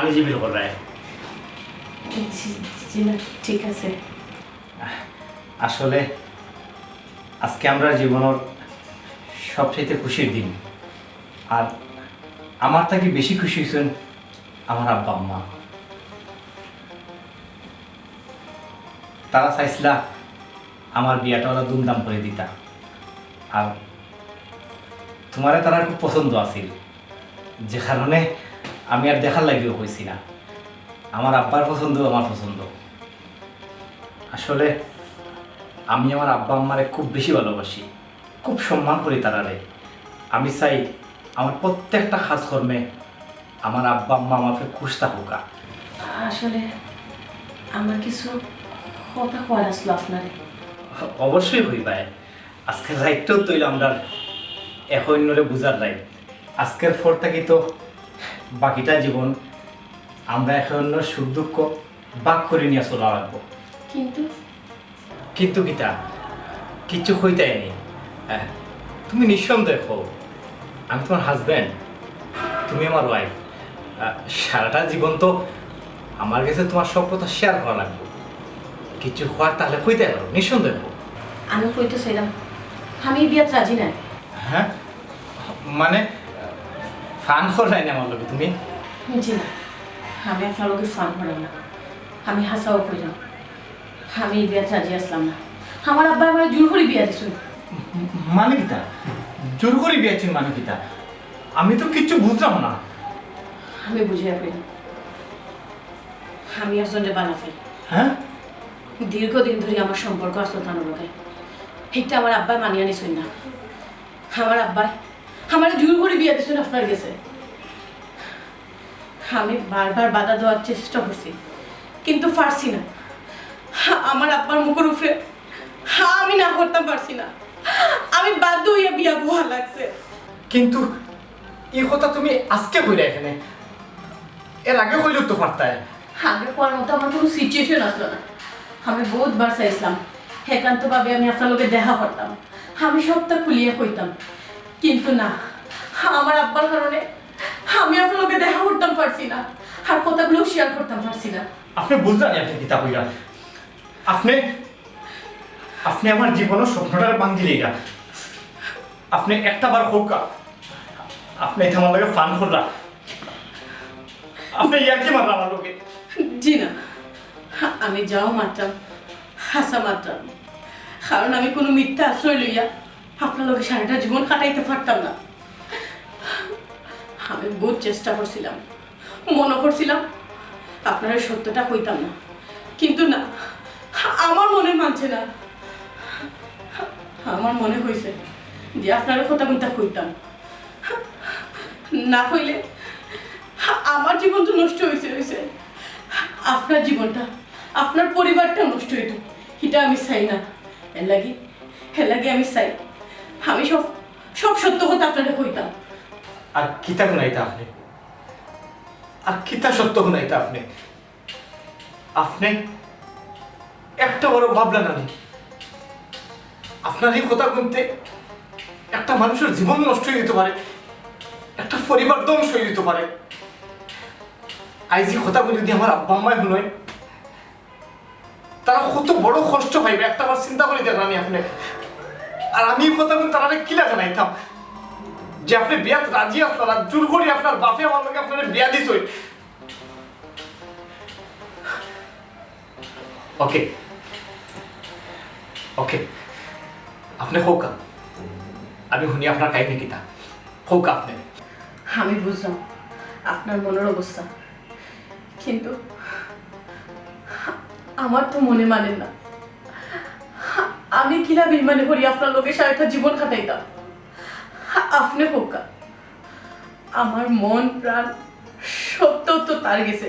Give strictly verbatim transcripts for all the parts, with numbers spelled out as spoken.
আমি যে বিল কররায়। জি, জি না, ঠিক আছে। আসলে আজকে আমরার জীবনর সবচাইতে খুশির দিন। আর আমার থাকি বেশি খুশি অইছইন আমার আব্বা আম্মা। তারা চাইছলা আমার বিয়াটা ওরা ধুমধাম করি দিতা। আর তুমারে তারার খুব পছন্দ আছিল, যে কারণে আমি আর দেখার লাগিও কইছি না। আমার আব্বার পছন্দ আমার পছন্দ। আসলে আমি আমার আব্বা আম্মারে খুব বেশি ভালোবাসি, খুব সম্মান করি তারারে। আমি চাই আমার প্রত্যেকটা কাজকর্মে আমার আব্বা আম্মা আমার উপরে খুশ থাকউক্কা। আসলে আমার কিছু কথা কওয়ার আছিল আপনারে। অবশ্যই কইবায়। আজকের রাইতটাউ তো অইলো আমরার এক অইন্যরে বুঝার রাইত। আজকের পর থাকি তো বাকিটা জীবন আমরা এক অইন্যর সুখ দুঃখ ভাগ করি নিয়া চলা লাগবো। কিন্তু কিন্তু কিতা? কিচ্ছু কইতায় নি? আহ, তুমি নিঃসন্দেহে কও, আমি তুমার husband, তুমি আমার wife। আহ, সারাটা জীবন তো আমার গেছে তুমার সব কথা share করা লাগবো। কিচ্ছু কওয়ার থাকলে কইতায় পারো, নিঃসন্দেহে কও। আমি কইতাম চাইরাম, আমি বিয়াত রাজি নায়। হ্যাঁ? মানে, fun কররায় নি আমার লগে তুমি? জি না, আমি আপনার লগে fun কররাম না, আমি হাছাউ কইরাম। আমি ই বিয়াত রাজি আছলাম না। আমার আব্বায় আমারে জোর করি বিয়া দিছইন। মানে কিতা? জোর করি বিয়া দিছইন মানে কিতা? আমি তো কিচ্ছু বুঝলাম না। আমি বুঝিয়া কইরাম। আমি একজনরে ভালা পাই। হ্যাঁ? দীর্ঘদিন ধরি আমার সম্পর্ক আছলো তান লগে। হেইটা আমার আব্বায় মানিয়া নিছইন না। আমার আব্বায় আমারে জোর করি বিয়া দিছইন আপনার গেছে। আমি বারবার বাধা দেওয়ার চেষ্টা করছি, কিন্তু পারছি না। আমার আব্বার মুখর উপরে আমি না করতাম পারছি না। আমি বাধ্য অইয়া বিয়া বওয়া লাগছে। কিন্তু ই কথা তুমি আজকে কইরায় কেনে? এর আগে কইলেউ তো পারতায়। আগে কওয়ার মতো আমার কুনু situation আছলো না। আমি বউতবার চাইছলাম, একান্তভাবে আমি আপনার লগে দেখা করতাম, আমি সবটা খুলিয়া কইতাম, কিন্তু না, আমার আব্বার কারণে আমি আপনার লগে দেখা করতাম পারছি না, আর কথাগুলাও share করতাম পারছি না। আপনে বুঝরা নি আপনে কিতা কইরা? আপনে, আপনে আমার জীবনর স্বপ্নটারে ভাঙ্গি দিলাইরা। আপনে একটা বার কউক্কা, আপনে ইতা আমার লগে fun কররা, আপনে ইয়ার্কি মাররা আমার লগে। জি না, আমি যাও মাতরাম, হাছা মাতরাম, কারণ আমি কুনু মিথ্যা আশ্রয় লইয়া আপনার লগে সারাটা জীবন কাটাইতে পারতাম না। আমি বউত চেষ্টা করছিলাম, মনো করছিলাম আপনারে সত্যটা কইতাম না, কিন্তু না, আমার মনে মানছে না। আমার মনে কইছে যে আপনারে কথাগুনতা কইতাম, না কইলে আমার জীবন তো নষ্ট অইছে, অইছে, আপনার জীবনটা, আপনার পরিবারটা নষ্ট অইতো, ইটা আমি চাই না। এর লাগি, এর লাগি আমি চাই আমি সব, সব সত্য কথা আপনারে কইতাম। আর কিতা হুনাইতা আপনে? আর কিতা সত্য হুনাইতা আপনে? আপনে একটা বারও ভাবলা না নি? আপনার ই কথাগুনতে একটা মানুষর জীবন নষ্ট অইযিতো পারে, একটা পরিবার ধ্বংস অইযিতো পারে। আইজ ই কথাগুন যুদি আমার আব্বা আম্মায় হুনইন, তারা কত বড় কষ্ট পাইবা, একটা বার চিন্তা করি দেখরা নি আপনে। আর আমি ই কথাগুন তারারে কিলা জানাইতাম যে আপনে বিয়াত রাজি আছলা না, জোর করি আপনার বাপে আমার লগে আপনারে বিয়া দিছইন। OK, OK, আপনে কউক্কা, আমি হুনি আপনার কাহিনী কিতা। কউক্কা আপনে। আমি বুঝলাম আপনার মনর অবস্থা, কিন্তু আমার তো মনে মানের না। আমি কিলা বেইমানি করি আপনার লগে সারাটা জীবন কাটাইতাম? আপনে কউক্কা, আমার মন প্রাণ সবতা তো তার গেছে,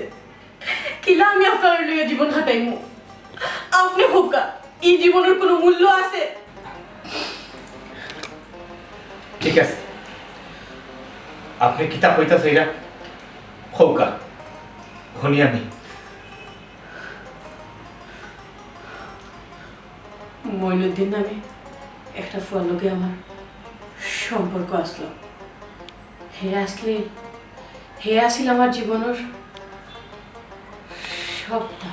কিলা আমি আপনারে লইয়া জীবন কাটাইমু? আপনে কউক্কা, ই জীবনর কুনু মূল্য আছে? ঠিক আছে, আপনে কিতা কইতা চাইরা কউক্কা, হুনি আমি। মইনুদ্দিন নামে একটা ফুয়ার লগে আমার সম্পর্ক আছলো। হে আছলে, হে আছিল আমার জীবনর সবটা।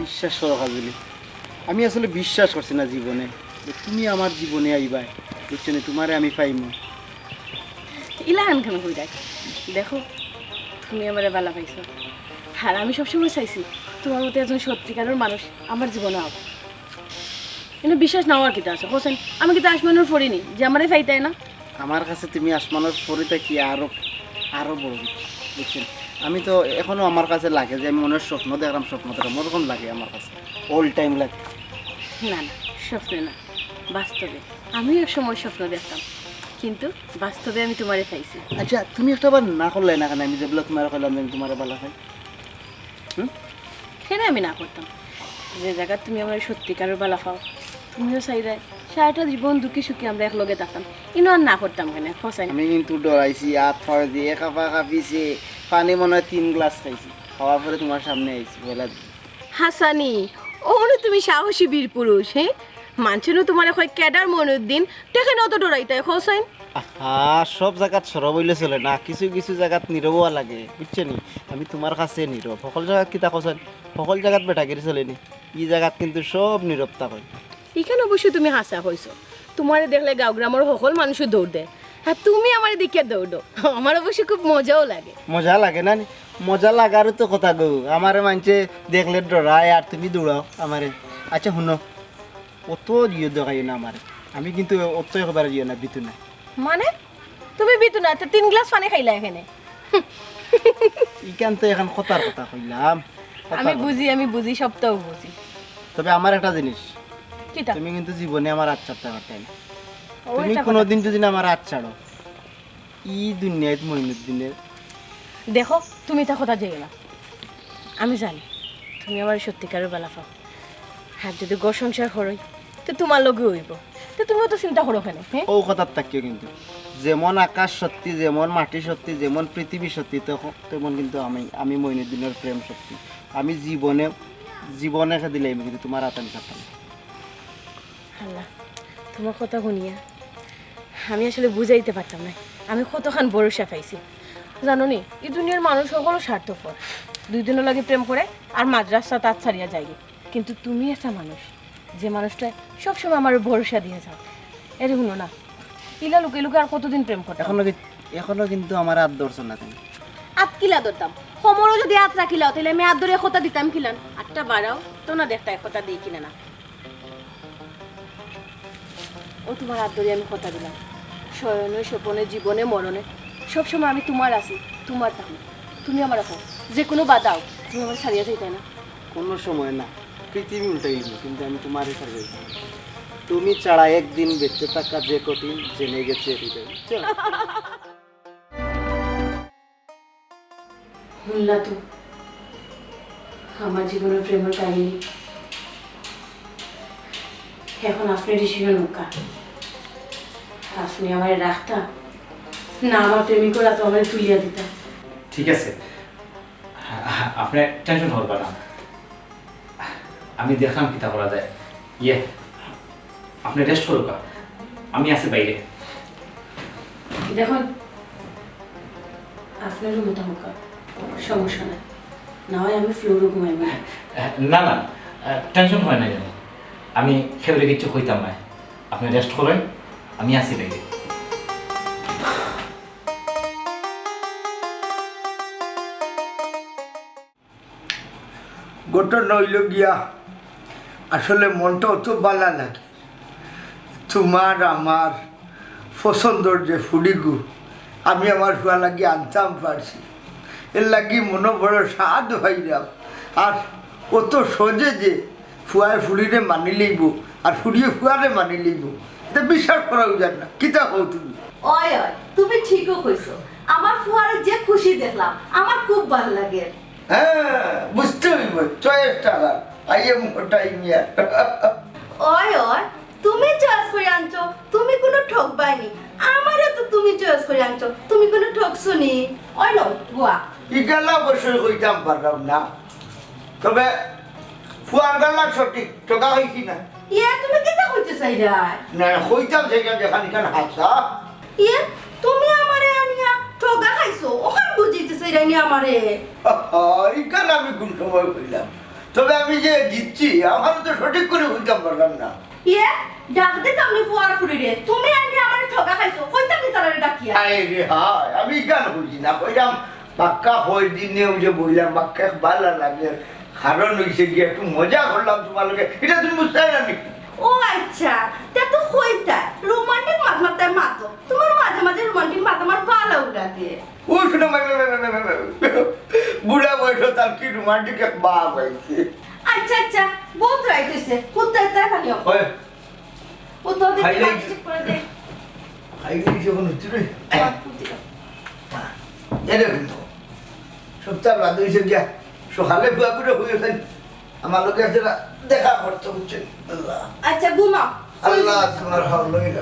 বিশ্বাস করো কাজলি, আমি আসলে বিশ্বাস করছি না জীবনে যে তুমি আমার জীবনে আইবায়, বুঝছো নি? তুমারে আমি পাইমু। ইলাখান কেনে কইরায়? দেখো, তুমি আমারে ভালা পাইছো, আর আমি সবসময় চাইছি তুমার মতো একজন সত্যিকারের মানুষ আমার জীবনে আউক। কিন্তু বিশ্বাস না অওয়ার কিতা আছে, কওছাইন? আমি কিতা আসমানর পরি নি যে আমারে পাইতায় না? আমার কাছে তুমি আসমানর পরি থাকি আরো, আরো বড় কিছু, বুঝছো নি? আমি তো এখনো, আমার কাছে লাগে যে আমি মনে হয় স্বপ্ন দেখরাম, স্বপ্ন দেখরাম, ওরকম লাগে আমার কাছে, অল টাইম লাগে। না, না, স্বপ্নে না, বাস্তবে। আমিও এক সময় স্বপ্ন দেখতাম, কিন্তু বাস্তবে আমি তুমারে পাইছি। আচ্ছা, তুমি একটা বার না করলায় না কেনে? আমি যেবলা তুমারে কইলাম যে আমি তুমারে ভালা পাই। হুম? কেনে আমি না করতাম? যে জাগাত তুমি আমারে সত্যিকারের ভালা পাও, তুমিও চাইরায় সারাটা জীবন দুঃখী সুখী আমরা একলগে থাকতাম, ইনো আর না করতাম কেনে, কওছাইন? আমি কিন্তু ডরাইছি, আত ফাড় দিয়ে কাঁপা কাঁপিছে, পানি মনে হয় তিন গ্লাস খাইছি, খাওয়ার পরে তুমার সামনে আইছি, বলা দিই। হাসানি, অনো তুমি সাহসী বীর পুরুষ, হে? মানষে নু তুমারে কয় ক্যাডার মইনুদ্দিন, তে কেনে অত ডরাইতায়, কওছাইন? আহা, সব জাগাত সরব অইলে চলে না, কিছু কিছু জাগাত নীরব অওয়া লাগে, বুঝছো নি? আমি তুমার কাছে নীরব, হকল জাগাত কিতা কওছাইন? হকল জাগাত বেটাগিরি চলে নি, ই জাগাত কিন্তু সব নীরব থাকইন। ইখান অবশ্য তুমি হাছা কইছো, তুমারে দেখলে গাঁও গ্রামর হকল মানুষও দৌড় দেয়, আর তুমি আমারে দেখিয়া দৌড়ো, আমার অবশ্য খুব মজাও লাগে। মজা লাগে না নি? মজা লাগারও তো কথা গো, আমারে মানষে দেখলে ডরায় আর তুমি দৌড়াও আমারে। আচ্ছা হুনো, অত ইয়ে দেখাইও না আমারে, আমি কিন্তু অত একেবারে ইয়ে না, ভীতু না। মানে? তুমি ভীতু না, তে তিন গ্লাস পানি খাইলায় কেনে? ইখান তো অখন কথার কথা কইলাম, কথার আমি কথা। বুঝি, আমি বুঝি, সবটাও বুঝি। তবে আমার একটা জিনিস, কিতা? তুমি কিন্তু জীবনে আমার আত ছাড়তায় পারতায় না। ও, তুমি এটা কথা। কোনোদিন যদি আমার আত ছাড়ো, ই দুনিয়াত মইনুদ্দিনের। দেখো, তুমি ইতা কথা যাইও না। আমি জানি, তুমি আমারে সত্যিকারের ভালা পাও। আর যদি ঘর সংসার করই, তে তুমার লগে অইবো। তে তুমি অত চিন্তা করো কেনে, হে? ও কথার থাকিও কিন্তু, যেমন আকাশ সত্যি, যেমন মাটি সত্যি, যেমন পৃথিবী সত্যি, তখন, তেমন কিন্তু আমি, আমি মইনুদ্দিনের প্রেম সত্যি। আমি জীবনে, জীবনে খেদিলে আমি কিন্তু তুমার আত আমি ছাড়তাম না। আল্লাহ, তুমার কথা হুনিয়া আমি আসলে বুঝাইতে পারতাম না, আমি কতখান ভরসা পাইছি। জানো নি, ই দুনিয়ার মানুষ হকল স্বার্থপর। দুই দিনর লাগি প্রেম করে আর মাঝ রাস্তাত আত ছাড়িয়া যায়গি। কিন্তু তুমি একটা মানুষ, যে মানুষটায় সবসময় আমারে ভরসা দিয়া যাও। এরে হুনো না, ইলা লুকে লুকে আর কতদিন প্রেম করতাম? এখনো কি-, এখনো কিন্তু আমার আত ধরছো না তুমি। আত কিলা ধরতাম? কোমরো যদি আত রাখিলাও, তাইলে আমি আত ধরিয়া কথা দিতাম কিলান? আতটা বাড়াও তো না, দেখতায় কথা দেই কিনা না। ও তুমার আত ধরি আমি কথা দিলাম, শয়নে স্বপনে জীবনে মরণে সবসময় আমি তুমার আছি, তুমার থাকমু। তুমি আমারে কও, যে কোনো বাধাও তুমি আমারে ছাড়িয়া যাইতায় না। কোনো সময় না, পৃথিবী উল্টাই দিবো, কিন্তু আমি তুমারে ছাড়িয়া যাইতাম না। তুমি ছাড়া একদিন বেঁচে থাকা যে কঠিন, জেনে গেছি হৃদয়, বুঝছো? হুনলা তো আমার জীবনের প্রেমের কাহিনী। এখন আপনে ডিসিশন নেউক্কা, আপনে আমারে রাখতা না আমার প্রেমিকর আতো আমারে তুলিয়া দিতা। ঠিক আছে, আপনে টেনশন করবা না, আমি দেখরাম কিতা করা যায়। ইয়ে, আপনে রেস্ট করউক্কা, আমি আছি বাইরে। দেখইন, আপনে রুমো থাকউক্কা, সমস্যা নাই, না হয় আমি ফ্লোরো ঘুমাইমু। না, না, টেনশন অয় না কেনে, আমি কেউরে কিচ্ছু কইতাম নায়। আপনে রেস্ট করইন, আমি আছি বাইরে। ঘটনা অইলো গিয়া, আসলে মনটা অত বালা লাগে। তুমার আমার পছন্দর যে ফুড়িগু, আমি আমার ফুয়ার লাগি আনতাম পারছি, এরলাগি মনো বড় সাধ অইলাম। আর অত সহজে যে ফুয়ায় ফুড়িরে মানি লইবো, আর ফুড়িয়ে ফুয়ারে মানি লইবো, ইতা বিশ্বাস করাউ যায় না। কিতা কও তুমি? অয়, অয়, তুমি ঠিকউ কইছো। আমার ফুয়ারে যে খুশি দেখলাম, আমার খুব ভালা লাগে। হ্যাঁ, বুঝতে অইবো, চয়েসটা কার। I am মোটাই মিয়া। অয়, অয়, তুমি চয়েস করি আনছো, তুমি কুনু ঠগবায় নি। আমারে তো তুমি চয়েস করি আনছো, তুমি কুনু ঠগছো নি। অয় নয়, বুয়া। ইগালা অবশ্যই কইতাম পারলাম না, তবে ফুয়ার গালা সঠিক, ঠগা অইছি না। ইয়ে, তুমি কিতা কইতে চাইরায়? না, কইতাম চাইরাম যেখান ইখান হাছা। ইয়ে, তুমি আমারে আনিয়া ঠগা খাইছো, অখান বুঝিতে এটা নিয়ে আমারে। ইখান আমি কোন সময় কইলাম? তবে আমি যে জিতছি, আমারে তো সঠিক করি কইতাম পারলাম না। ইয়ে, ডাক দিতাম নি ফুয়ার ফুরিরে, তুমি আইয়া আমারে ঠগা খাইছো, কইতাম নি তারারে ডাকিয়া। আরে হায়, আমি ইখান কইছি না, কইলাম বাক্কা কয়দিনে ওই যে বইলাম, বাক্কা ভালা লাগে। কারণ অইছে কি, একটু মজা করলাম তুমার লগে, ইটা তুমি বুঝতায় না নি? ও আচ্ছা, তে তো কইতায়, রোমান্টিক মাত মাততায় মাতো। তুমার মাঝে মাঝে রোমান্টিক মাত আমার ভালাউ লাগে। ও শুনো, ভাই, ভাই, ভাই, বুড়া বয়সো তার কি রোমান্টিক এক ভাব অইছে। আচ্ছা, আচ্ছা, বউত রাইত অইছে, কুত্তা এত্তা খালি অয়। ও তো দেখি খাইলে বাকি ঠিক করে দে। খাইলে যখন হচ্ছে রে। এরে কিন্তু সপ্তাহ বাদ অইছে গিয়া, সকালে ফুয়া করে হয়ে গেছেন। আমার লগে একটা দেখা করতে হচ্ছে। আল্লাহ। আচ্ছা, ঘুমাও। আল্লাহ, তুমার হাওলা অইল।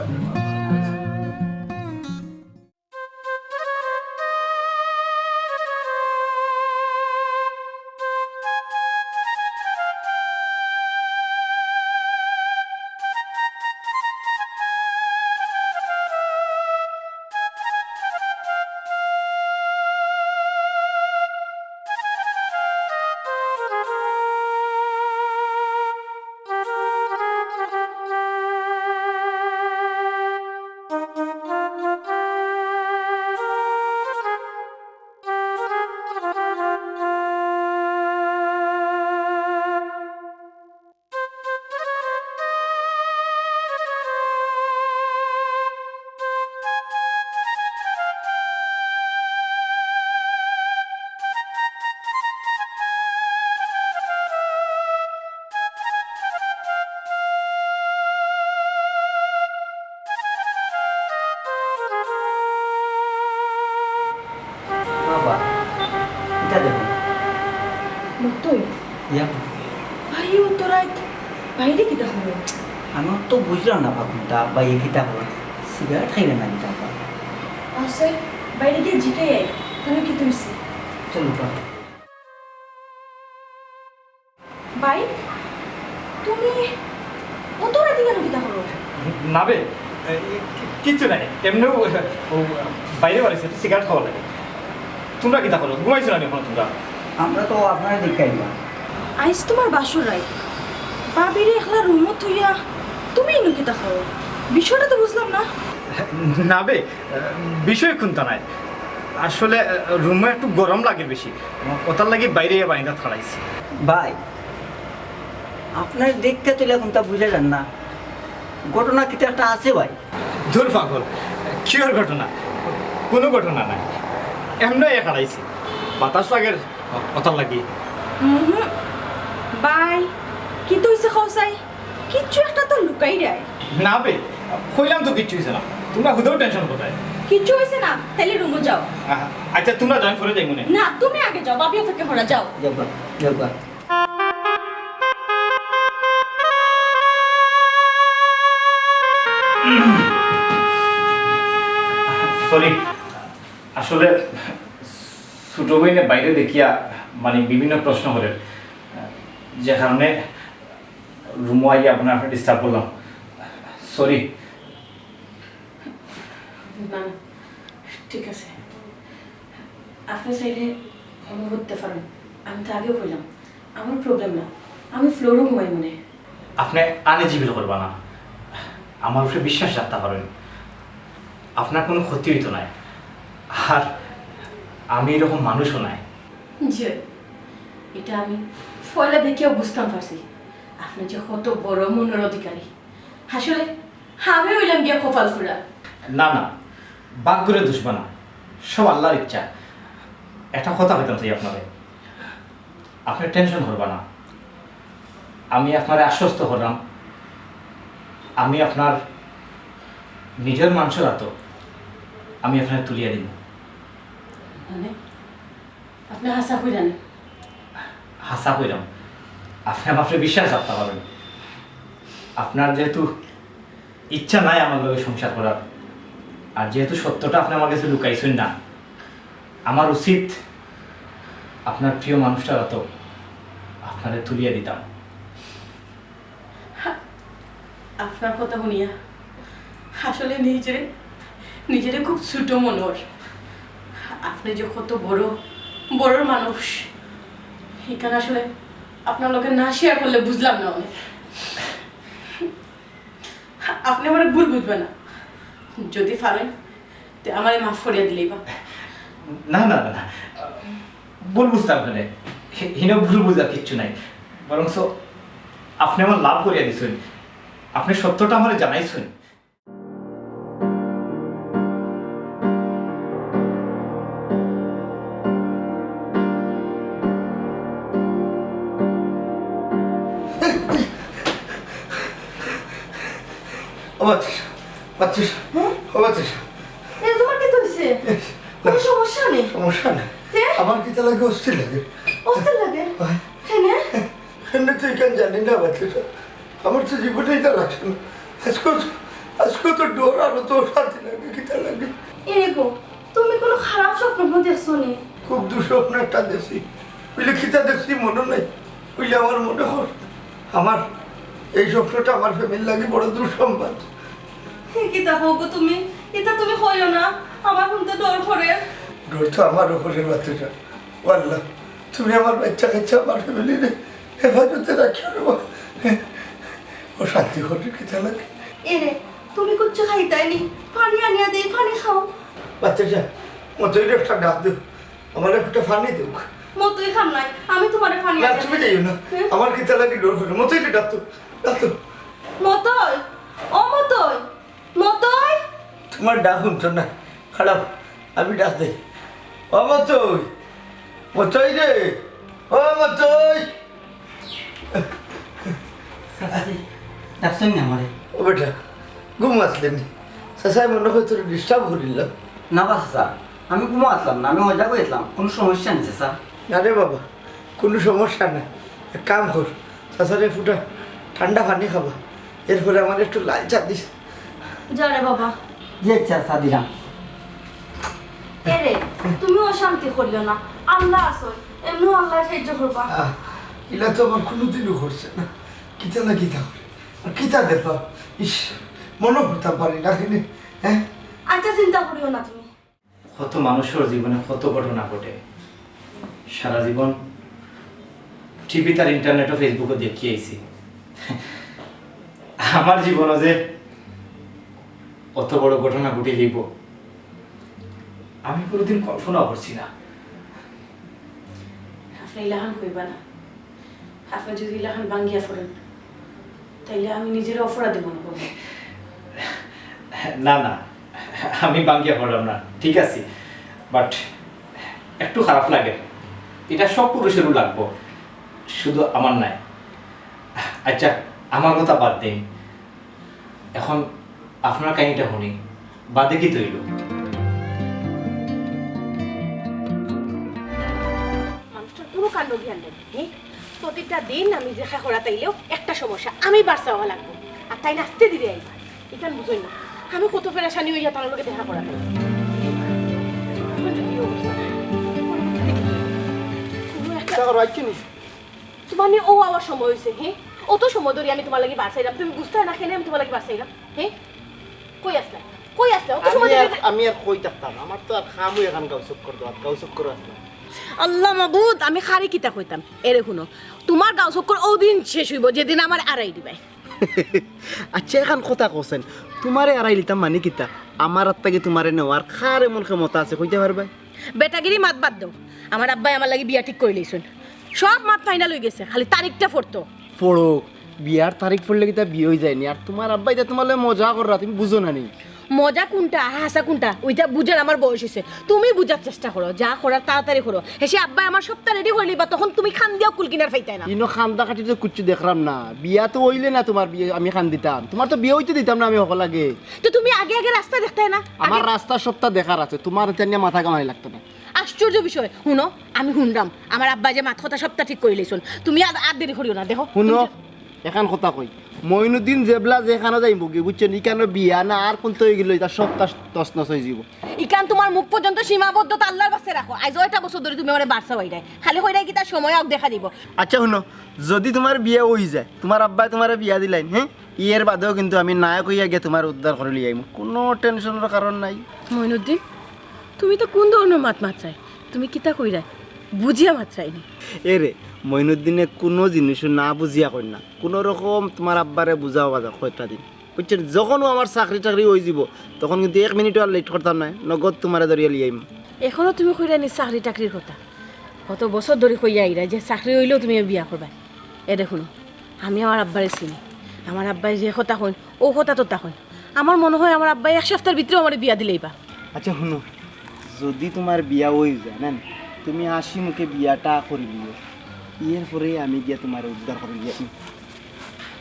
বাবা, ইটা দেখো। মুক্তই? ইয়া। ভাই, অত রাইত বাইরে কিতা করো? আমি তো বুঝলাম না, বাবা, কোনটা বাইরে কিতা করো? সিগারেট খাইলে না কিতা, বাবা? আছে, বাইরে গিয়া জিকাই আই, তাইলে কিতা অইছে? চলো, বাবা। ভাই, তুমি অত রাইতে কেনে কিতা করো? না বে, এ, কি-, কিচ্ছু নাই। এমনেউ, ও, বাইরে বারইছি, একটু সিগারেট খাওয়া লাগে। তুমরা কিতা করো? ঘুমাইছো না নি অখনো তুমরা? আমরা তো আপনারে দেখিয়া আইলাম। আইজ তুমার বাসর রাইত। ভাবিরে একলা রুমো থইয়া তুমি ইনো কিতা করো? বিষয়টা তো বুঝলাম না। না বে, বিষয় কুন্তা নায়। আসলে, রুমো একটু গরম লাগের বেশি। অতার লাগি বাইরে আইয়া বারান্দাত খাড়াইছি। ভাই, আপনারে দেখিয়া তো ইলা কুন্তা বুঝা যার না। ঘটনা কিতা একটা আছে ভাই। ধুর পাগল, কিওর ঘটনা? কুনু ঘটনা নাই। এমনে আইয়া খাড়াইছি। বাতাস লাগের, অতার লাগি। উহুম। ভাই, কিতা অইছে কও চাই? কিচ্ছু একটা তো লুকাইরায়। না বে, কইলাম তো কিচ্ছু অইছে না। তুমরা হুদাউ টেনশন কররায়। কিচ্ছু অইছে না, তাইলে রুমো যাও। আহা, আচ্ছা, তুমরা যাও, পরে যাইমুনে। না, তুমি আগে যাও, ভাবি অপেক্ষা কররা, যাও। যাও বা, যাও বা। Sorry, আসলে ছোট বইনে বাইরে দেখিয়া মানে বিভিন্ন প্রশ্ন করের, যে কারণে রুমো আইয়া আপনারে, আপনারে disturb করলাম। Sorry। না, না, ঠিক আছে। আপনে চাইলে অনো হুইতা পারইন। আমি তো আগেউ কইলাম, আমার problem না, আমি floor-ও ঘুমাইমুনে। আপনে uneasy feel করবা না, আমার উপরে বিশ্বাস রাখতা পারইন, আপনার কুনু ক্ষতি অইতো নায়। আর আমি ইরকম মানুষও নায়। জি, ইটা আমি পয়লা দেখিয়াউ বুঝতাম পারছি, আপনে যে কত বড় মনর অধিকারী। আসলে আমি অইলাম গিয়া কপাল ফুড়া। না, না, ভাগ্যরে দুষবা না, সব আল্লার ইচ্ছা। একটা কথা কইতাম চাই আপনারে, আপনে টেনশন করবা না, আমি আপনারে আশ্বস্ত করলাম, আমি আপনার নিজর মানষর আতো আমি আপনারে তুলিয়া দিমু। মানে? আপনে হাছা কইরা নি? হাছা কইরাম। আপনে আমার উপরে বিশ্বাস রাখতা পারইন। আপনার যেহেতু ইচ্ছা নাই আমার লগে সংসার করার, আর যেহেতু সত্যটা আপনে আমার গেছে লুকাইছইন না, আমার উচিত আপনার প্রিয় মানুষটার আতো আপনারে তুলিয়া দিতাম। আপনার কথা হুনিয়া আসলে নিজরে, নিজরে খুব ছোট মনে অর। আপনে যে কত বড় বড়র মানুষ, ইখান আসলে আপনার লগে না শেয়ার করলে বুঝলাম না অনে। আপনে আমারে ভুল বুঝবা না, যদি পারইন তে আমারে মাফ করিয়া দিলাইবা। না, না, না, না। ভুল বুঝতাম কেনে? হি-, হিনো ভুল বুঝার কিচ্ছু নাই। বরঞ্চ আপনে আমার লাভ করিয়া দিছইন। আপনে সত্যটা আমারে জানাইছইন। ও বাচ্চা, বাচ্চা, হ্যাঁ? ও বাচ্চা। এ, তোমার কিতা অইছে? কোনো সমস্যা নেই। সমস্যা নেই। তে? আমার কিতা লাগে, অস্থির লাগে। অস্থির লাগে? হয়। কেনে? কেনে তুই কেন জানি না, বাচ্চা। আমার তো জীবনে ইতা লাগছে না। আজকে তো, আজকে তো ডর আর তো শান্তি লাগে, কিতা লাগে। এরে গো, তুমি কোনো খারাপ স্বপ্ন দেখছো নি? খুব দুঃস্বপ্ন একটা দেখছি। অইলে কিতা দেখছি মনো নাই। অইলে আমার মনে কর, আমার এই স্বপ্নটা আমার ফ্যামিলির লাগি বড় দুঃসংবাদ। হে, কিতা কও গো তুমি? ইতা তুমি কইও না, আমার হুনতে ডর করে। ডর তো আমারও করে, বাচ্চা। ও আল্লাহ, তুমি আমার বাচ্চা কাচ্চা, আমার ফ্যামিলিরে হেফাজতে রাখিও রে বাবা। অশান্তি করে কিতা লাগে। এরে, তুমি কিচ্ছু খাইতায় নি? পানি আনিয়া দেই, পানি খাও। বাচ্চা, মতইরে একটা ডাক দেও, আমার একটা পানি দেও। মতই খান নাই, আমি তোমারে পানি না, আনিয়া তুমি দেই। যাইও না। হ্যাঁ? আমার কিতা লাগে ডর করে। মতইরে ডাক দেও, ডাক দেও। মতই, ও মতই, মতই। তোমার ডাক হুনতো না, খাড়াও, আমি ডাক দেই। ও মতই, মতই রে, ও মতই। চাচাজি, ডাকছইন নি আমারে? ও বেটা, ঘুমো আছলে নি? চাচায় মনে হয় তোরে ডিস্টার্ব করিলাম। না বা চাচা, আমি ঘুমো আছলাম না, আমি মজা করিলাম, কোনো সমস্যা নেই চাচা। না রে বাবা, কোনো সমস্যা নাই। এক কাম কর, চাচারে ফুটা ঠান্ডা পানি খাবা, এরপরে আমারে একটু লাল চা দিস। যা রে বাবা। জি আচ্ছা, চাচা দিলাম। এরে, তুমি অশান্তি করিও না, আল্লাহ আছইন, এমনেও আল্লায় সাহায্য করবা। আহ, ইলা তো আমার কোনোদিনও ঘটছে না। কিতা না কিতা করে, আর কিতা দেখলাম, ইস, মনে করতাম পারি না কেনে, হ্যাঁ? আচ্ছা, চিন্তা করিও না তুমি। কত মানুষর জীবনে কত ঘটনা ঘটে। সারা জীবন টিভিত আর ইন্টারনেটো, ফেসবুকো দেখিয়া আইছি। আমার জীবনও যে অত বড় ঘটনা ঘটিলিবো, আমি কোনোদিন কল্পনাও করছি না। আপনে ইলাখান কইবা না। আপনে যদি ইলাখান ভাঙ্গিয়া পড়েন, তাইলে আমি নিজেরে অপরাধী মনে করব। না, না, আমি ভাঙ্গিয়া পড়লাম না, ঠিক আছে, but একটু খারাপ লাগে। ইটা সব পুরুষেরও লাগবো, শুধু আমার নায়। আচ্ছা, আমার কথা বাদ দিন, এখন আপনার কাহিনীটা শুনি, বাদে কিতা অইলো? মানুষটার কোনো কাণ্ড জ্ঞান নাই, হ্যাঁ? প্রতিটা দিন আমি দেখা করা তাইলেও একটা সমস্যা, আমি বারসা অওয়া লাগবো, আর তাইন আস্তে ধীরে আইবা। ইখান বুঝইন না, আমি কত পেরেশানি অইয়া তার লগে দেখা করা তাই। এখন যদি অবস্থা, কোনো একটা কিতা করো, আইছো নি? তোমার নি অউ আওয়ার সময় অইছে, হ্যাঁ? অত সময় ধরি আমি তোমার লাগি বারসাইলাম, তুমি বুঝতায় না কেনে আমি তোমার লাগি বারসাইলাম, হ্যাঁ? কই আছলায়? কই আছলায়? অত আমি সময় ধরি আর, আমি আর কই থাকতাম? আমার তো আর কামও এখান গাঁও চক্কর দেওয়াত, গাঁও চক্কর আছলাম। আল্লাহ মাবুদ, আমি কারে কিতা কইতাম? এরে হুনো, তোমার গাঁও চক্কর অউ দিন শেষ অইবো যেদিন আমারে আড়াই দিবায়। আচ্ছা, এখান কথা কছেন, তোমারে আড়াই দিতাম মানে কিতা? আমার আত থাকি তোমারে নেওয়ার কার এমন ক্ষমতা আছে, কইতা পারবায়? বেটাগিরি মাত বাদ দেও। আমার আব্বায় আমার লাগি বিয়া ঠিক করিলাইছইন। সব মাত ফাইনাল অইগেছে, খালি তারিখটা পড়তো। পড়ো, বিয়ার তারিখ পড়লে কিতা বিয়া অইযায় নি? আর তোমার আব্বায় ইতা তোমার লগে মজা কররা, তুমি বুঝো না নি? মজা কুনটা আর হাছা কুনটা, অইটা বুঝার আমার বয়স অইছে। তুমি বুঝার চেষ্টা করো, যা করার তাড়াতাড়ি করো। হেষে আব্বায় আমার সবটা রেডি করিলিবা, তখন তুমি কান্দিয়াও কুল কিনার পাইতায় না। ইনো কান্দা কাটি তো কুচ্ছু দেখরাম না, বিয়া তো অইলে না তোমার বিয়া আমি কান্দিতাম, তোমার তো বিয়া অইতে দিতাম না আমি হকল আগে। তো তুমি আগে আগে রাস্তা দেখতায় না? আমার আগে রাস্তা সবটা দেখার আছে, তোমার ইতা নিয়া মাথা ঘামানি লাগতো না। আশ্চর্য বিষয়, হুনো, আমি হুনরাম, আমার আব্বায় যে মাত-কথা সবটা ঠিক করিলাইছইন। তুমি আর, আর দেরি করিও না, দেখো। হুনো, তুমি যে এখান কথা কই, মইনুদ্দিন যেবলা যেখানো যাইমুগি, বুঝছো নি? ইখানো বিয়া না আর কুন্তা অইগেলো, ইতা সবটা তছনছ অইযিবো। ইখান তোমার মুখ পর্যন্ত সীমাবদ্ধতা আল্লার বাস্তে রাখো। আইজ অয়টা বছর ধরি তুমি আমারে বারসাইরায়, খালি কইরায় কিতা সময় আউক দেখা দিবো। আচ্ছা হুনো, যুদি তোমার বিয়া অইযায়, তোমার আব্বায় তোমারে বিয়া দিলাইন, হ্যাঁ? এর বাদেও কিন্তু আমি নায়ক অইয়া গিয়া তোমারে উদ্ধার করি লইয়া আইমু, কুনু টেনশনর কারণ নাই। মইনুদ্দিন, তুমি ইতা কুন ধরনর মাত মাতরায়? তুমি কিতা কইরায়? বুঝিয়া মাতরায়নি। এরে, মইনুদ্দিনে কুনু জিনিসও না বুঝিয়া কইন না। কুনু রকম তুমার আব্বারে বুঝাও বাজা কয়টা দিন। বুঝছইন? যখন অউ আমার চাকরি টাকরি অইযিবো, তখন কিন্তু এক মিনিটও আর late করতাম নায়, নগদ তুমারে ধরিয়া লইয়া আইমু। এখনো তুমি কইরায়নি চাকরি টাকরির কথা। কত বছর ধরি কইয়া আইরায় যে চাকরি অইলেউ তুমি বিয়া করবায়। এ দেখো, আমি আমার আব্বারে চিনি। আমার আব্বায় যে কথা কইন, অউ কথা তো তা কইন। আমার মনো অয় আমার আব্বায় এক সাপ্তার ভিতরেউ আমারে বিয়া দিলাইবা। আচ্ছা হুনো, যুদি তুমার বিয়া অই যায় না, তুমি হাসি মুখে বিয়াটা করিলিও, এরপরে আমি গিয়া তুমারে উদ্ধার করিলিয়াম।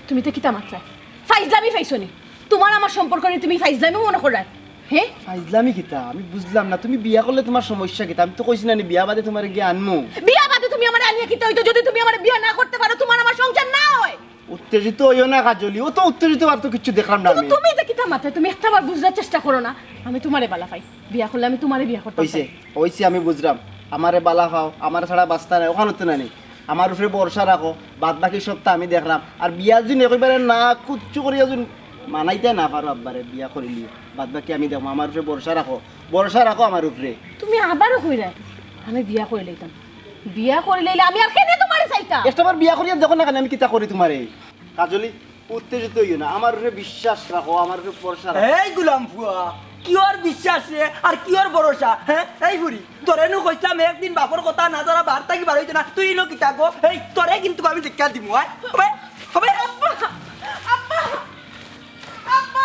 তুমি ইতা কিতা মাতরায়? ফাইজলামি পাইছো নি? তুমার আমার সম্পর্ক নিয়া তুমি ফাইজলামি মনো কররায়? হে? ফাইজলামি কিতা? আমি বুঝলাম না, তুমি বিয়া করলে তুমার সমস্যা কিতা? আমি তো কইছি না নি বিয়া বাদে তুমারে গিয়া আনমু। বিয়া বাদে তুমি আমারে আনিয়া কিতা অইতো, যুদি তুমি আমারে বিয়া না করতে পারো, তুমার আমার সংসার না অয়? উত্তেজিত অইও না কাজলি, অত উত্তেজিত অওয়ার তো কিচ্ছু দেখলাম না কিন্তু আমি। তুমি ইতা কিতা মাতরায়? তুমি একটাবার বুঝার চেষ্টা করো না। আমি তুমারে বালা পাই, বিয়া করলে আমি তুমারে বিয়া করতাম অইছে, চাই। অইছে, আমি বুঝলাম। আমারে বালা পাও, আমারে ছাড়া বাঁচতায় নায়, অখান তো নানি। আমার উপরে ভরসা রাখো, বাদ বাকি সবতা আমি দেখরাম। আর বিয়া যুদি একেবারে না কুচ্ছু করিয়া যুদি মানাইতায় না পারো আব্বারে, বিয়া করিলিও, বাদ বাকি আমি দেখমু। আমার উপরে ভরসা রাখো, ভরসা রাখো আমার উপরে। তুমি আবারও কইরায় আমি বিয়া করিলাইতাম। বিয়া করিলাইলে আমি আর কেনে তুমারে চাইতাম? একটাবার বিয়া করিয়া দেখো না কেনে আমি কিতা করি তুমারে। কাজলি, উত্তেজিত অইও না, আমার উপরে বিশ্বাস রাখো, আমার উপরে ভরসা রাখো। এই গুলাম ফুয়া, কিওর বিশ্বাস রে আর কিওর ভরসা? হে, এই ফুরি, তোরে নু কইছলাম একদিন বাপর কথা না ছাড়া বার থাকি বার অইতে না, তুই ইনো কিতা কো? এই তোরে কিন্তু আমি দেখাই দিমু, আয়। হবে, হবে। আব্বা, আব্বা, আব্বা।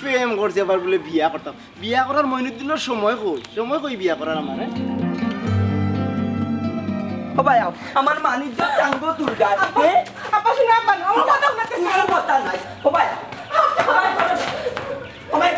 প্রেম করছি আবার বুলে বিয়া করতাম। বিয়া করার মইনুদ্দিনর সময় কই? সময় কই বিয়া করার আমার, হে? ও ভাই, আও। আমার মানিজ্য চাঙ্গো তুলগার। আব্বা, হে? আব্বা, শুনো, আব্বা, আমার কথা শুনতে কোনো কথা নাই। ও ভাই, ও ভাই, ও ভাই,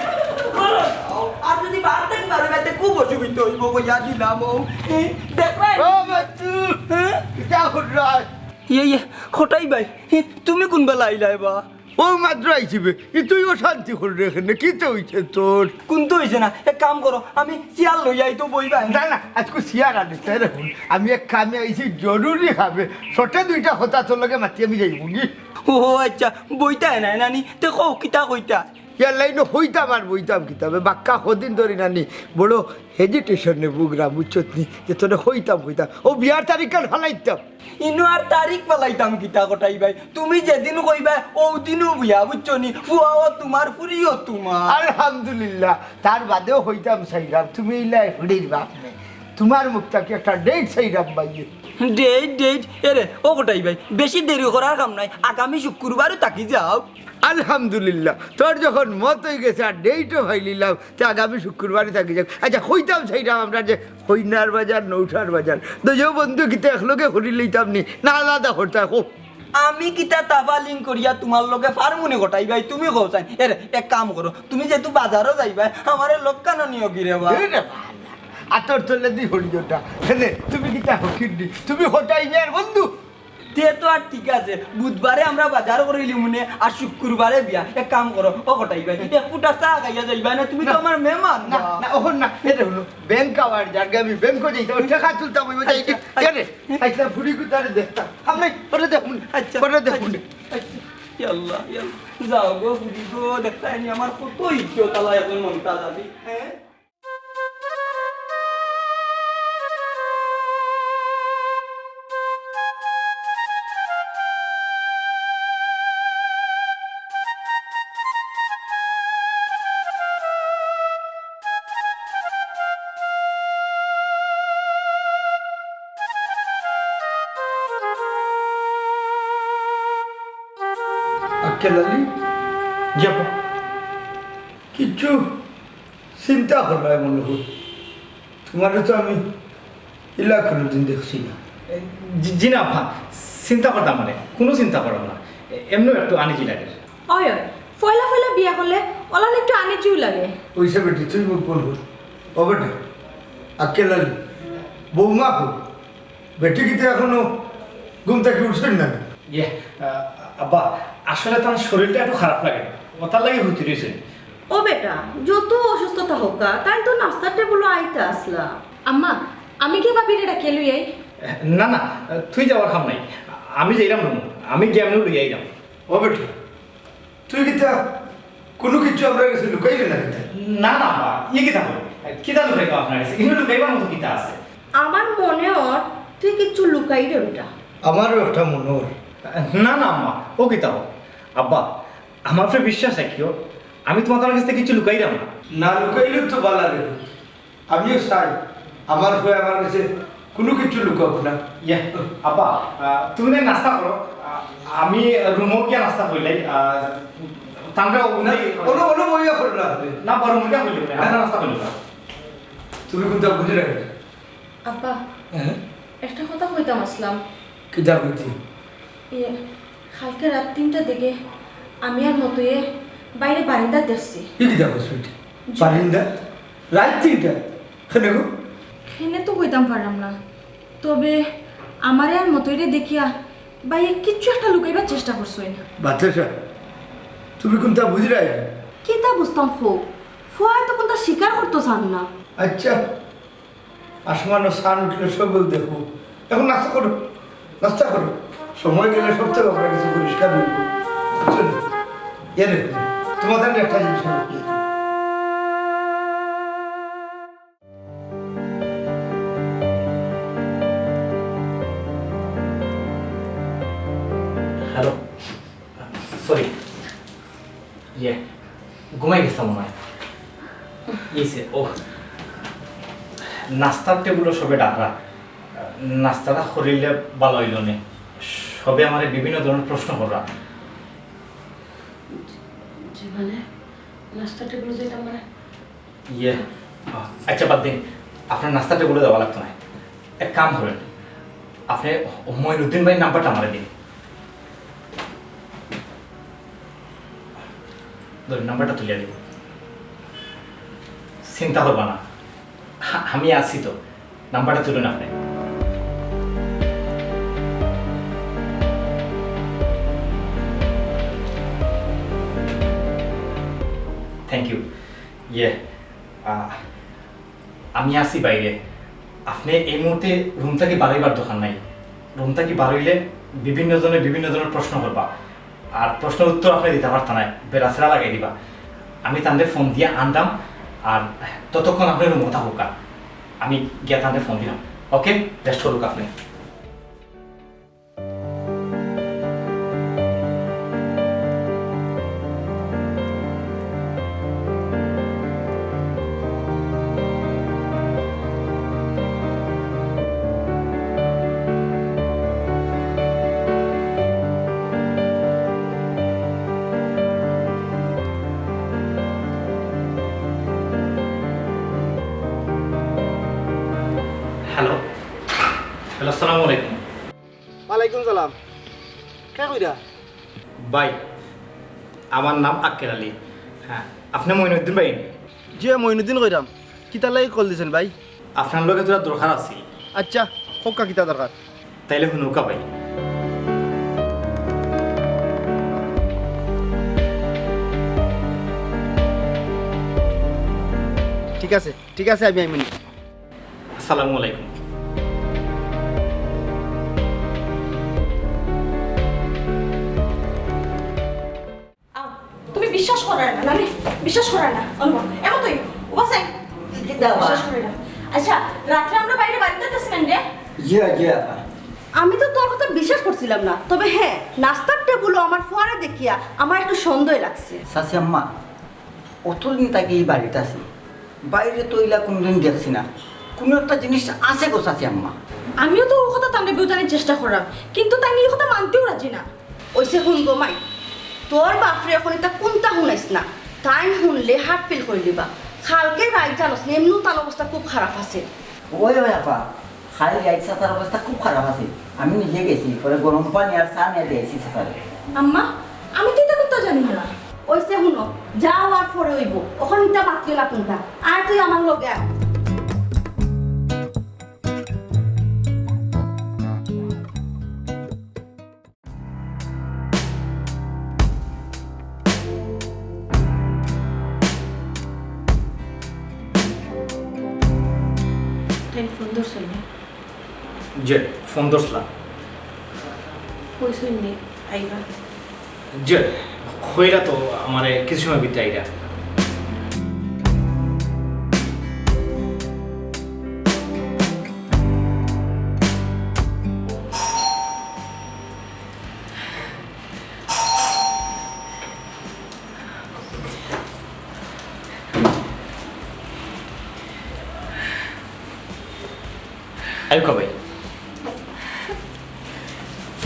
আর যুদি বার থাকি বার অইতে খুব অসুবিধা অইবো, কইয়া দিলাম। ও, হে? দেখবায়? ও বাচ্চু, হে? কিতা কররায়? ইয়ে, ইয়ে, কটাই ভাই, হে, তুমি কুনবেলা আইলায় বা? অউ মাত্র আইছি বে। ই তুই অশান্তি কররে কেনে? কিতা অইছে তোর? কুন্তা অইছে না। এক কাম করো, আমি চেয়ার লইয়া আই তো বইবায়। না, না, আইজকু চেয়ার আনিস না রে। আমি এক কামে আইছি, জরুরি কামে। শর্টে দুইটা কথা তোর লগে মাতি আমি যাইমুগি। ও আচ্ছা, বইতায় নায় নানি? তে কও, কিতা কইতায়? ইয়ার লাইনো কইতাম আর বইতাম কিতা বে? বাক্কা কদিন ধরি নানি বড় হেজিটেশনে ভুগরাম, বুঝছত নি? যে তোরে কইতাম, কইতাম। অউ বিয়ার তারিখখান ফালাইতাম। ইনো আর তারিখ ফালাইতাম কিতা কটাই ভাই? তুমি যেদিন কইবায়, অউ দিনউ বিয়া, বুঝছো নি? ফুয়াও তুমার, ফুরিও তুমার। আলহামদুলিল্লাহ, তার বাদেও কইতাম চাইরাম, তুমি ইলা ফুরির বাপ নে। তুমার মুখ থাকি একটা date চাইরাম ভাই। Date, date? এরে, ও কটাই ভাই, বেশি দেরি করার কাম নাই, আগামী শুক্রবারও থাকি যাও। আলহামদুলিল্লাহ, তোর যখন মত অইগেছে আর date-ও ফাইলিলাম, তে আগামী শুক্রবারই থাকি যাক। আচ্ছা, কইতাম চাইরাম আমরা যে কইন্যার বাজার, নৌশার বাজার। দুইও বন্ধু কিতা একলগে করিলাইতাম নি? না আলাদা করতায়, কও। আমি কিতা তাফালিং করিয়া তুমার লগে পারমু নি কটাই ভাই? তুমি কও চাইন। এরে, এক কাম করো, তুমি যেহেতু বাজারও যাইবায়, আমারে লগে কেনে নিওগি রে বা? এই রে বাবা, আতর তলে দি হরিজটা। এরে, তুমি কিতা ফকির নি? তুমি কটাই মিয়ার বন্ধু? তে তো আর ঠিক আছে, বুধবারে আমরা বাজার করিলিমুনে, আর শুক্রবারে বিয়া। এক কাম করো, ও কটাই ভাই, এক ফুটা চা খাইয়া যাইবায় না, তুমি তো না। আমার মেহমান। না, না। না, অখন না, এরে হুনো, ব্যাংক আওয়ার যার আগে আমি ব্যাংকো যাইতাম, টেকা তুলতাম অইবো, যাই কি? আচ্ছা, আচ্ছা। এরে, আইসা ফুরি কুতারে দেখতাম। আপনি পরে দেখুন, আচ্ছা, পরে দেখুন। আচ্ছা, আচ্ছা। ইয়া আল্লাহ, ইয়া আল্লাহ। যাও গো, ফুরি গো, দেখতায় নি আমার কত ইজ্জত, আল্লাহ এখন মনটা যাবি, হ্যাঁ? আক্কেল আলী? জি আপা। কিচ্ছু চিন্তা করলায় মনে করি। তুমারে তো আমি ইলা কুনুদিন দেখছি না। জি, জি না আপা, চিন্তা করতাম মানে, কুনু চিন্তা করলাম না। এমনেউ একটু আনিজি লাগে। অয়, অয়, ফয়লা ফয়লা বিয়া করলে অলান একটু আনিজিউ লাগে। অইছে বেটি, তুই মুখ বন্ধ কর। ও বেটি, আক্কেল আলী, বৌমা কই? বেটি কিতা এখনো ঘুম থাকি উঠছইন না? ইয়ে, আহ, আব্বা, আসলে তান শরীরটা একটু খারাপ লাগে, অতার লাগি হুতি রইছইন। ও বেটা, যত অসুস্থতা হোক, তাইন তো নাস্তার টেবুলো আইতা আছলা। আম্মা, আমি গিয়া ভাবিরে ডাকিয়া লই আই? না, না, তুই যাওয়ার কাম নাই, আমি যাইরাম নু, আমি গিয়া এমনেউ লই আইরাম। ও বেটা, তুই কিতা কুনু কিচ্ছু আমরার গেছে লুকাইরে না কিতা? না, না, আব্বা, ই কিতা কইন? কিতা লুকাইবা আপনার কাছে? ইনো লুকাইবার মতো কিতা আছে? আমার মনে অর তুই কিচ্ছু লুকাইরে ওটা। আমারও একটা মনে অর। না, না, আম্মা, ও কিতা অর? আব্বা, আমার উপরে বিশ্বাস রাখিও, আমি তোমার কাছ থেকে কিচ্ছু লুকাইরাম না। না লুকাইলেও তো বালা রে। আমিও চাই, আমার ফুয়ায় আমার কাছে কুনু কিচ্ছু লুকাউক না। ইয়া, আব্বা, আহ, তুমি না নাস্তা করো, আহ, আমি রুমো গিয়া নাস্তা করিলাই, আহ, তানরা না, ওখানে অনো, অনো বইয়া করো না। না, বা রুমো গিয়া করিলাই, আমরা নাস্তা করিলাই। তুমি কুনতা বুঝরায়? আব্বা, হ্যাঁ? একটা কথা কইতাম আছলাম। কিতা কইতে? ইয়ে, কালকে রাইত তিনটার দিকে আমি আর মতইয়ে বাইরে বারিন্দাত দেখছি। ই কিতা কস বেটি? জি। বারিন্দাত? রাইত তিনটা? কেনে গো? কেনে তো কইতাম পাররাম না, তবে আমারে আর মতইরে দেখিয়া বাইয়ে কিচ্ছু একটা লুকাইবার চেষ্টা করছইন। বাতাসা, তুমি কুনতা বুঝরায়? কিতা বুঝতাম কও, ফুয়ায় তো কুনতা স্বীকার করতো চান না। আচ্ছা, আসমানো চান উঠলে সবেউ দেখবো। এখন নাস্তা করো, নাস্তা করো, সময় গেলে সব তো আপনার কাছে পরিষ্কার অইবো। চলো, এ দেখো, তোমাদের একটা জিনিস আমি দিয়ে দিই। হ্যালো, সরি, ইয়ে, ঘুমাই গেছিলাম মনে হয়। ইসে, ও, নাস্তার টেবিলো সবে ডাকরা, নাস্তাটা করিলে ভালা অইলো নে। সবে আমারে বিভিন্ন ধরনের প্রশ্ন কররা। জি, মানে, নাস্তার টেবিলো যাইতাম মানে? ইয়ে, আহ, আচ্ছা, বাদ দিন, আপনার নাস্তা টেবিলো যাওয়া লাগতো না। এক কাম করেন, আপনি মঈনুদ্দিন ভাইর নাম্বারটা আমারে দিন। ধরেন, নাম্বারটা তুলিয়া দিব। চিন্তা করবা না, আ-, আমি আছি তো, নাম্বারটা তুলুন আপনি। Thank you. ইয়ে, আহ, আমি আছি বাইরে। আপনি এই মুহূর্তে রুম থাকি বারইবার দরকার নাই। রুম থাকি বারইলে বিভিন্ন জনে বিভিন্ন ধরনের প্রশ্ন করবা, আর প্রশ্নর উত্তর আপনি দিতা পারতা নায়, বেড়াছেড়া লাগাই দিবা। আমি তানরে ফোন দিয়া আনতাম, আর ততক্ষণ আপনি রুমো থাকুক্কা, আমি গিয়া তানরে ফোন দিলাম। ওকে, রেস্ট করুক আপনি। হ্যালো, হ্যালো, আসসালামু আলাইকুম। ওয়ালাইকুম সালাম। কে কইরা? ভাই, আমার নাম আক্কেল আলী। হ্যাঁ, আপনি মঈনুদ্দিন ভাই নি? জি, মঈনুদ্দিন কইরাম। কিতার লাগি কল দিছেন ভাই? আপনার লগে থুড়া দরকার আছিল। আচ্ছা, কউক্কা কিতা দরকার? তাইলে হুনউক্কা ভাই। ঠিক আছে, ঠিক আছে, আমি আইমুনি। আসসালামু আলাইকুম। আও, তুমি বিশ্বাস করার না, না রে, বিশ্বাস করার না, অনুভব। এমন তুই, উবাসাই। কিতা বা? বিশ্বাস করার না। আচ্ছা, রাত্রে আমরা বাইরে বাড়িতে আছি না রে? জি, জি, আপা। আমি তো তোর কথা বিশ্বাস করছিলাম না, তবে হ্যাঁ, নাস্তার টেবিলো আমার ফুয়ারে দেখিয়া আমার একটু সন্দেহ লাগছে। চাচি আম্মা, অতদিন থাকি ই বাড়িত আছি, বাইরে তো ইলা কুনুদিন দেখছি না। কুনু একটা জিনিস আছে গো চাচি আম্মা। আমিও তো অউ কথা তানরে বুঝানির চেষ্টা কররাম, কিন্তু তাইন ই কথা মানতেও রাজি না। অইছে হুন গো মাই, তোর বাফরে অখন ইতা কুন্তা হুনাইস না, তাইন হুনলে hurt feel করি দিবা। কালকে রাইত জানোস নি, এমনেউ তান অবস্থা খুব খারাপ আছে। ওই, ওই আপা, কাইল রাইত চাচার অবস্থা খুব খারাপ আছিল। আমি নিজে গেছি, পরে গরম পানি আর চা নিয়া দিয়াইছি চাচারে। আম্মা, আমি তো ইতা কুন্তা জানি না। অইছে হুনো, যা অওয়ার পরে অইবো, অখন ইতা মাতিও না কুন্তা। আয় তুই আমার লগে আয়। তাইন ফোন ধরছইন নি? জি, ফোন ধরছিলাম। কইছইন নি আইবা? জি, কইরা তো আমারে কিছু সময় ভিতরে আইরা।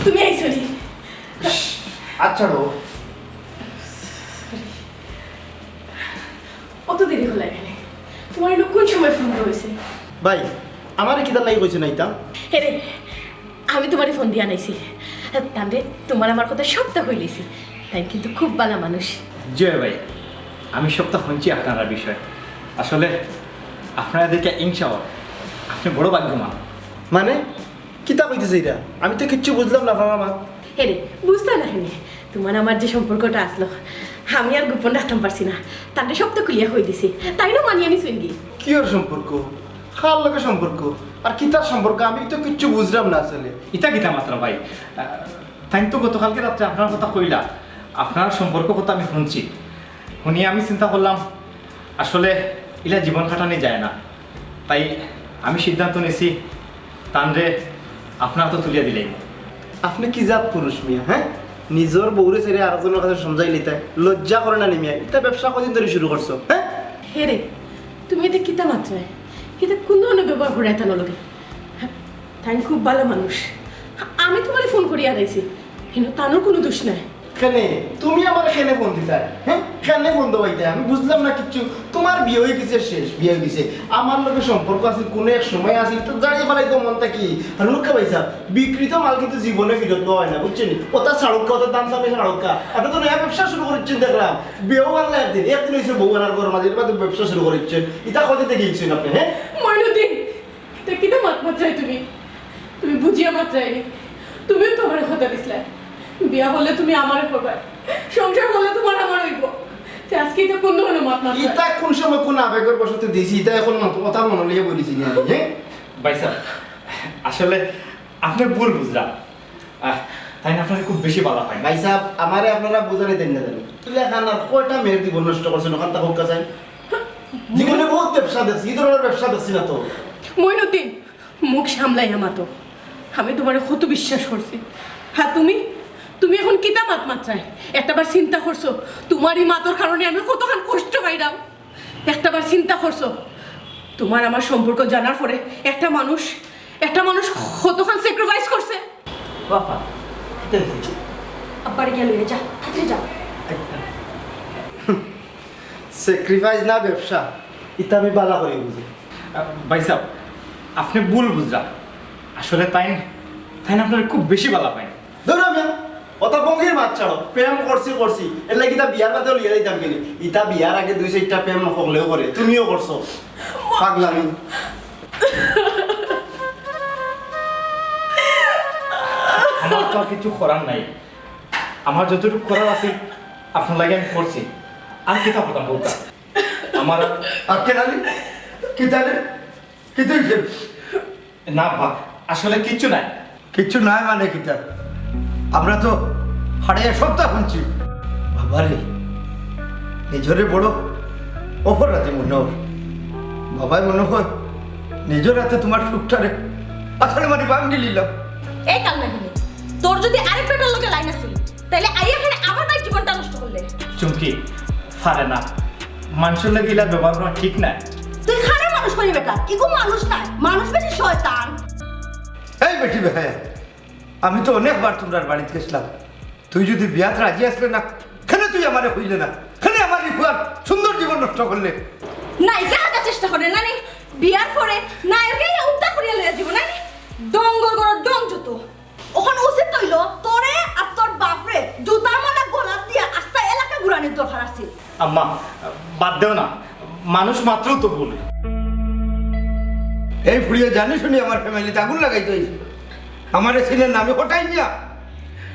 তুমি আইছো নি? আচ্ছা গো। অত দেরি হলো কেনে? তোমার ইনো কোন সময় ফোন হয়েছে? ভাই, আমারে কিতার লাগি কইছে না ইতা? হে রে, আমি তোমারে ফোন দিয়া আনাইছি। তানরে তোমার আমার কথা সবটা কইলিছি। তাই কিন্তু খুব ভালা মানুষ। জি ভাই, আমি সবটা শুনছি আপনার বিষয়ে। আসলে আপনারা দেখে ইনশাআল্লাহ আপনি বড় ভাগ্যবান। মানে, কিতা কইতেছে এরা? আমি তো কিচ্ছু বুঝলাম না, বাবা মা। হে রে, বুঝতা না কেনে? তোমার আমার যে সম্পর্কটা আসলো, আমি আর গোপন রাখতাম পারছি না। তানরে সবটা খুলিয়া কই দিছি। তাইনও মানিয়া নিছইন গি। কিওর সম্পর্ক? কার লগে সম্পর্ক? আর কিতার সম্পর্ক? আমি তো কিচ্ছু বুঝলাম না আসলে। ইতা কিতা মাতরা ভাই? আহ, তাইন তো গতকালকে রাত্রে আপনার কথা কইলা, আপনার সম্পর্ক কথা আমি শুনছি। শুনিয়া আমি চিন্তা করলাম, আসলে ইলা জীবন কাটানি যায় না। তাই আমি সিদ্ধান্ত নিছি, তানরে আপনার তো তুলিয়া দিলেই। আপনি কি জাত পুরুষ মিয়া, হ্যাঁ? নিজর বউরে ছেড়ে আরেকজনের কাছে সমঝাই লিতায় লজ্জা করে না নি মিয়া? ইতা ব্যবসা কদিন ধরে শুরু করছো, হ্যাঁ? হে রে, তুমি ইতা কিতা মাতরায়? ইতা কোন ধরনের ব্যবহার করায় তানর লগে? তাইন খুব ভালা মানুষ। আমি তোমারে ফোন করিয়া আনাইছি, কিন্তু তানর কোনো দোষ নাই। কেনে? তুমি আমারে কেনে ফোন দিতায়? হ্যাঁ? কেনে ফোন দেওয়াইতায়? আমি বুঝলাম না কিচ্ছু। তোমার বিয়া অই গেছে, শেষ, বিয়া অই গেছে। আমার লগে সম্পর্ক আছিল, কোনো এক সময় আছিল, তো জানিয়ে ফেলাই তো মন থাকি। আর হুনুক্কা ভাইসাব, বিক্রিত মাল কিন্তু জীবনে ফিরত নেওয়া অয় না, বুঝছইন নি? ওটা ছাড়ুক্কা, ওটা দাম দামে ছাড়ুক্কা। আপনি তো নয়া ব্যবসা শুরু করেছেন দেখলাম। বিয়াও আনলা একদিন, একদিন হয়েছে বউ আনার ঘর মাঝে, এর বাদে ব্যবসা শুরু করেছেন। ইতা কদিন থেকে গেছেন আপনি, হ্যাঁ? মইনুদ্দিন, ইতা কিতা মাত মাতরায় তুমি? তুমি বুঝিয়া মাতরায় নি। তুমিও তো আমারে কথা দিছলায়, বিয়া করলে তুমি আমারে করবায়, সংসার করলে তোমার আমার অইবো। তে আজকে ইতা কোন ধরনের মাত মাতরায়? ইতা কোন সময় কোন আবেগের বশতে দিছি, ইতা এখন মত-, কথা মনে লইয়া বলিছি নি আমি, হ্যাঁ? ভাইসাব, আসলে আপনি ভুল বুঝরা। আহ, তাইন আপনারে খুব বেশি ভালা পাইন। ভাইসাব, আমারে আপনারা বুঝানি দেন না জানি। তুই লেখান আর কয়টা মেয়ের জীবন নষ্ট করছেন ওখান থেকে হুক্কা চাই? জীবনে বহুত ব্যবসা দেখছি, এই ধরনের ব্যবসা দেখছি না তো। মইনুদ্দিন, মুখ সামলাইয়া মাতো। আমি তোমারে কত বিশ্বাস করছি। হ্যাঁ, তুমি, তুমি এখন কিতা মাত মাতরায়? একটাবার চিন্তা করছো, তোমার এই মাতর কারণে আমি কতখান কষ্ট পাইরাম? একটাবার চিন্তা করছো, তোমার আমার সম্পর্ক জানার পরে একটা মানুষ, একটা মানুষ কতখান স্যাক্রিফাইস করছে? বাবা, কিতা হইছে? আব্বারে গিয়া লইয়া যা, তাড়াতাড়ি যা। স্যাক্রিফাইস না ব্যবসা, ইতা আমি ভালা করি বুঝি। আহ, ভাইসাব, আপনি ভুল বুঝরা। আসলে তাইন, তাইন আপনারে খুব বেশি ভালা পাইন। ধরো মিয়া, অত ভঙ্গির মাত ছাড়ো, প্রেম করছি, করছি, এর লাগি তা বিয়ার বাদেও লইয়া যাইতাম কেনে? ইতা বিয়ার আগে দুই চাইরটা প্রেম হকলেও করে, তুমিও করছো। পাগলামি। আমার তো আর কিছু করার নাই, আমার যতটুকু করার আছে আপনার লাগি আমি করছি, আর কিতা করতাম বলতা? আমার আর আক্কেল আলী, কিতা রে? কিতা হইছে? না বা, আসলে কিচ্ছু নাই। কিচ্ছু নাই মানে কিতা? আমরা তো হারাইয়া সবটা শুনছি। বাবারে, নিজরে বড় অপরাধী মনে হয়। বাবায় মনে হয় নিজর হাতে তোমার সুখটারে আসলে মানে ভাঙ্গি নিলাম। এই কাল না গেলে, তোর যদি আরেক বেটার লগে লাইন আছে, তাইলে আইয়া এখানে আমার ভাইর জীবনটা নষ্ট করলে। চুমকি, পারে না, মানুষের লগে ইলা ব্যবহার করা ঠিক না। তুই খারাপ মানুষ করি বেটা, ইগু মানুষ নাই, মানুষ বেশি শয়তান। এই বেটি বেহায়া, আমি তো অনেকবার তোমরার বাড়িত গেছিলাম, তুই যদি বিয়াত রাজি আসলে না, কেনে তুই আমারে কইলে না, কেনে আমার রিফুয়ার সুন্দর জীবন নষ্ট করলে। না, এটা হাজার চেষ্টা করে না নি, বিয়ার পরে না এর গায়ে উদ্ধার করিয়া লইয়া দিব না নি, ডঙ্গর গরো ডং যত। ওখান উচিত হইল তোরে আর তোর বাপরে জুতার মালা গলাত দিয়া আস্তা এলাকা ঘুরানির দরকার আছে। আম্মা, বাদ দেও না, মানুষ মাত্র তো ভুল। এই ফুড়িয়ে জানি শুনি আমার ফ্যামিলিতে আগুন লাগাইতে হইছে। আমারে সিনের নামে হটাই নিয়া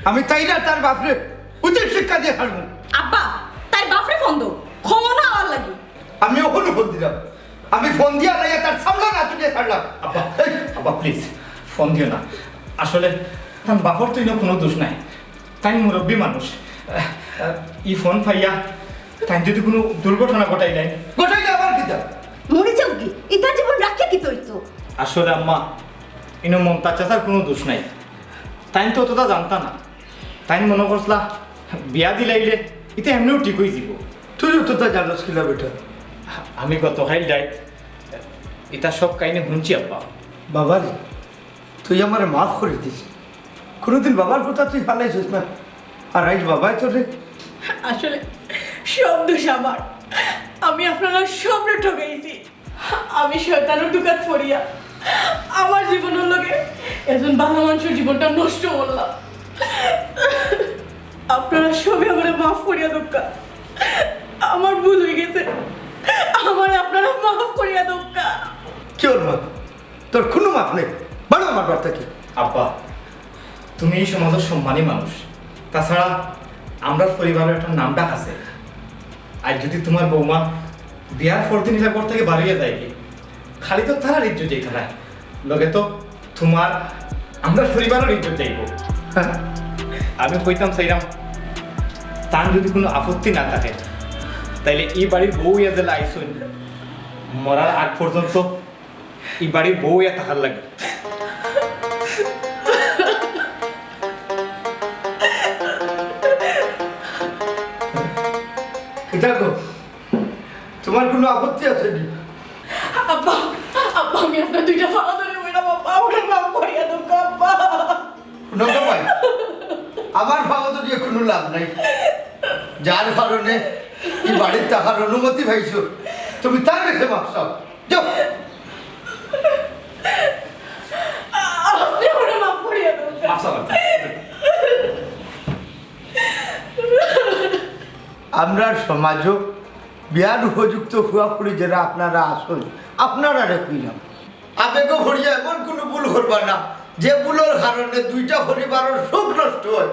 আমি তাইরা তার বাপরে উচিত শিক্ষা দিয়ে হারবো। আব্বা, তাই বাপরে ফোন দাও, খবর না আমার লাগি। আমি ওখানে ফোন দিলাম, আমি ফোন দিয়া নাই তার সামনে না তুলে ছাড়লাম। আব্বা, এই, আব্বা, প্লিজ, ফোন দিও না। আসলে তার বাপর তো ইনো কোনো দোষ নাই, তাই মুরব্বী মানুষ। আহ, আহ, ই ফোন পাইয়া তাই যদি কোনো দুর্ঘটনা ঘটাই দেয়। ঘটাইলে আবার কিতা? মরে যাও কি? ইতা জীবন রাখিয়া কিতা হইতো? আসলে আম্মা, ইনো মমতাজ চাচার কোনো দোষ নাই। তাই তো অতটা জানতা না। তাই মনে করছলা বিয়া দিলাইলে ইতা এমনিও ঠিক হয়ে যাব। তুই অতটা জানোস কিলা বেটা? আমি গত কাইল রাইত ইতা সব কাহিনী শুনছি আব্বা। বাবা রে, তুই আমারে মাফ করে দিস। কোনোদিন বাবার কথা তুই ফালাইছিস না, আর আজ বাবায় তোরে। আসলে সব দোষ আমার। আমি আপনারা সবরে ঠকাইছি। আমি শয়তানের ধোকাত পড়িয়া আমার জীবনের লগে একজন ভালা মানুষের জীবনটা নষ্ট করলাম। আপনারা সবে আমারে মাফ করিয়া দেউক্কা। আমার ভুল অই গেছে, আমারে আপনারা মাফ করিয়া দেউক্কা। কি হল মা? তোর কোনো মাফ নেই, বারো আমার বাড়ি থাকি। আব্বা, তুমি এই সমাজর সম্মানী মানুষ, তাছাড়া আমরার পরিবারর একটা নামডাক আছে। আর যদি তুমার বৌমা বিয়ার পরদিন ইলা ঘর থাকি বারইয়া যায়গি, খালি তো তারার ইজ্জত যাইতো নায়, লগে তো তুমার, আমরার পরিবারর ইজ্জত যাইবো। আমি কইতাম চাইরাম, তান যদি কোনো আপত্তি না থাকে, তাইলে ই বাড়ির বউ অইয়া যেলা আইছইন, মরার আগ পর্যন্ত ই বাড়ির বউ অইয়া থাকার লাগি। কিতা গো, তুমার কোনো আপত্তি আছে নি? আব্বা, আব্বা, আমি আপনার দুইটা পাও ধরি কইরাম, আব্বা, আমারে মাফ করিয়া দেউক্কা, আব্বা। হুনো গো ভাই, আমার পাও ধরিয়া কোনো লাভ নাই। যার কারণে ই বাড়িত থাকার অনুমতি পাইছো, তুমি তার কাছে মাফ চাও। যাও। আপনি আমারে মাফ করিয়া দেন। মাফ চাও। আমরার সমাজো বিয়ার উপযুক্ত পুয়াপুড়ি যেরা আপনারা আছইন, আপনারারে কইলাম, আবেগো পড়িয়া এমন কোনো ভুল করবা না, যে ভুলর কারণে দুইটা পরিবারর সুখ নষ্ট হয়।